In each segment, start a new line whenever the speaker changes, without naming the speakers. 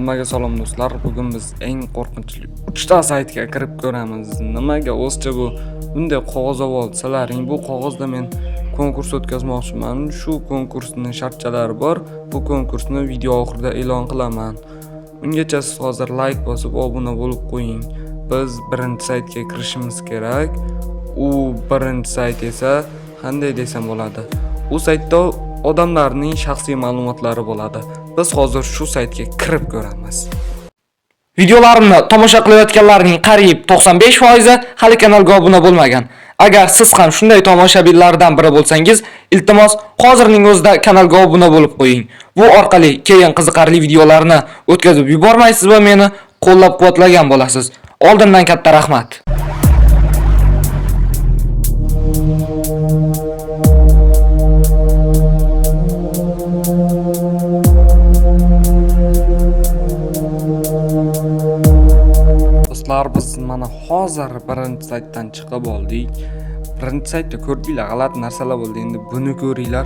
Hammaga salom do'stlar. Bugun biz eng qo'rqinchli 3 ta saytga kirib ko'ramiz. Nimaga o'zcha bu bunday qog'oz olsalaring, bu qog'ozda men konkurs o'tkazmoqchiman. Shu konkursning shartchalari bor. Bu konkursni video oxirida e'lon qilaman. Ungacha siz hozir like bosib obuna bo'lib qo'ying. Biz birinchi saytga kirishimiz kerak. U birinchi sayt esa qanday desam bo'ladi? U saytda odamlarning shaxsiy ma'lumotlari bo'ladi. Biz hozir shu saytga kirib ko'ramiz.
Videolarimni tomosha qilayotganlarning qariyb 95% hali kanalga obuna bo'lmagan. Agar siz ham shunday tomoshabinlardan biri bo'lsangiz, iltimos hozirning o'zida kanalga obuna bo'lib qo'ying. Bu orqali keyin qiziqarli videolarni o'tkazib yubormaysiz va meni qo'llab-quvvatlagan bo'lasiz. Oldindan katta rahmat.
Do'stlar, biz mana hozir birinchi saytdan chiqib oldik. Birinchi saytda ko'rdinglar, g'alati narsalar bo'ldi. Endi buni ko'ringlar,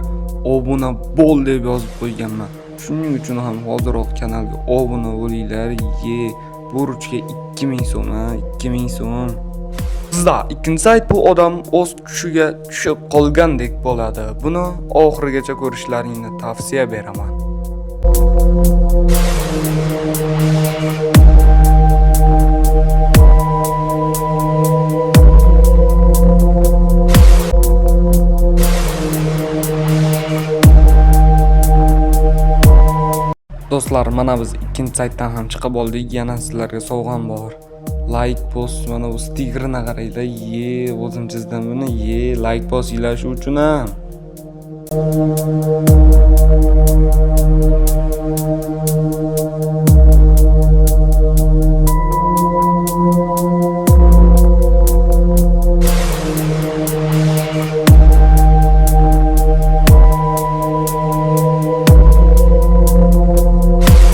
obuna bo'l deb yozib qo'yganman. Shuning uchun ham hoziroq kanalga obuna bo'linglar. Ye, bu ruchka 2000 so'm, ha, 2000 so'm. Bizda ikkinchi sayt bu odam o'z tushiga tushib qolgandek bo'ladi. Buni oxirigacha ko'rishlaringni tavsiya beraman. Do'stlar, mana biz ikkinchi saytdan ham chiqib oldik. Yana sizlarga sovg'am bor. Like bos, mana bu stikerini qaranglar. Ye, o'zim chizdim buni. Ye, like bosinglar shu uchun ham.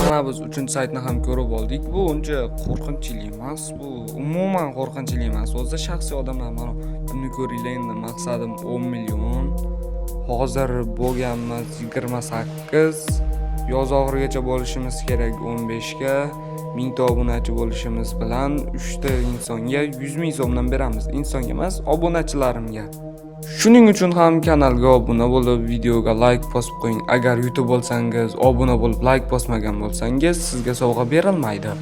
Mana biz uchinchi saytni ham ko'rib oldik. Bu uncha qo'rqinchli emas. Bu umuman qo'rqinchli emas. O'zi shaxsiy odamlar mana buni ko'ringlar endi maqsadim 10 million. Hozir bo'lganmiz 28. Yoz oxirigacha bo'lishimiz kerak 15 ga. 1000 ta obunachi bo'lishimiz bilan 3 ta insonga 100 ming so'mdan beramiz. Insonga emas, obunachilarimga. Shuning uchun ham kanalga obuna bo'lib, videoga like bosib qo'ying. Agar YouTube bo'lsangiz, obuna bo'lib like bosmagan bo'lsangiz, sizga sovg'a berilmaydi.